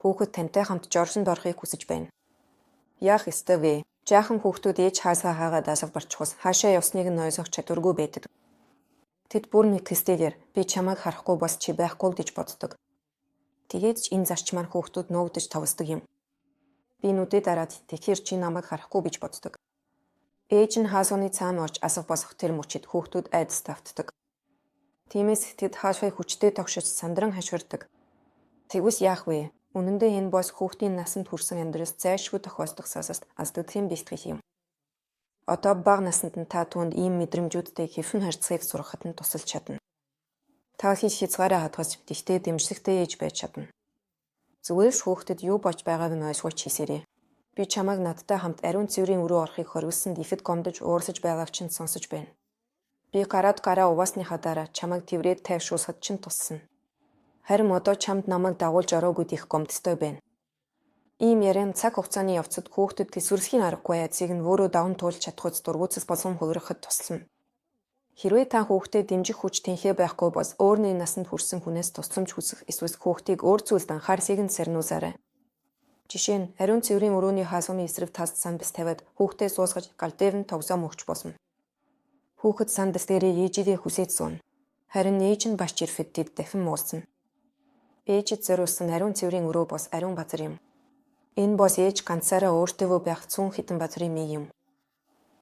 Хүүхэд тантай хамт жорсонд орохыг хүсэж байна. Яах ёстой вэ? Жаахан хүүхдүүд ээж хаасаа хаагаад алга болчихвол хаашаа явсныг нь ойлгох чадваргүй байдаг. Тэд бүр мэдэх ёстойгээр би чамайг харахгүй бол чи байхгүй л гэж боддог. Тэгээд ч энэ зарчмаар хүүхдүүд нуугдаж товсдог юм. Би нүдээ дараад тэгэхээр чи намайг харахгүй гэж боддог. Ээж нь хаалганы цаана орж алга болох тэр мөчид хүүхдүүд айдаст автдаг. Тиймээс тэд хаалгыг хүчтэй тогшиж сандран хашгирдаг. Тэгвэл яах вэ? Үнэн дээр энэ бол хүүхдийн насанд хүрсэн амьдралд зайлшгүй тохиолдох сасалт, алдагдлын бэлтгэл юм. Одоо бага насанд нь та түүнд ийм мэдрэмжүүдтэй хэрхэн харьцахыг сургахад нь тусалж чадна. Та хил хязгаараа хадгалж, гэхдээ дэмжлэгтэй ээж байж чадна. Зүгээр л хүүхдэд юу болж байгааг нь ойлгуулж хэлээрэй. Би чамайг надтай хамт ариун цэврийн өрөө орохыг хориглосонд ихэд гомдож уурлаж байгааг чинь сонсож байна. Би гараад гараа угаасныхаа дараа чамайг тэврээд тайвшруулахад чинь тусална. Харин одоо чамд намайг дагуулж ороогүй их гомдолтой байна. Ийм яриа нь цаг хугацааны явцад хүүхдэд тэсвэрлэхийн аргагүй айдсыг нь өөрөө даван туулж чадахуйц дургүйцэл болон хувиргахад туслана. Хэрвээ та хүүхдэд дэмжих хүч тэнхээ байхгүй бол өөр нэг насанд хүрсэн хүнээс тусламж хүсэх эсвэл хүүхдийг өөр зүйлд анхаарлыг нь сарниулаарай. Жишээ нь, ариун цэврийн өрөөний хаалганы эсрэг талд сандас тавиад хүүхдээ суулгаж гал дээр нь тоглоом өгч болно. Хүүхэд сандас дээрээ ээжийгээ хүсээд сууна. Харин ээж нь барж ирэхэд тэд дахин уулзна. Ээжид зориулсан ариун цэврийн өрөө бас ариун газар юм. Энэ бол ээж ганцаараа өөртөөгөө байх цөөн хэдэн газрын нэг юм.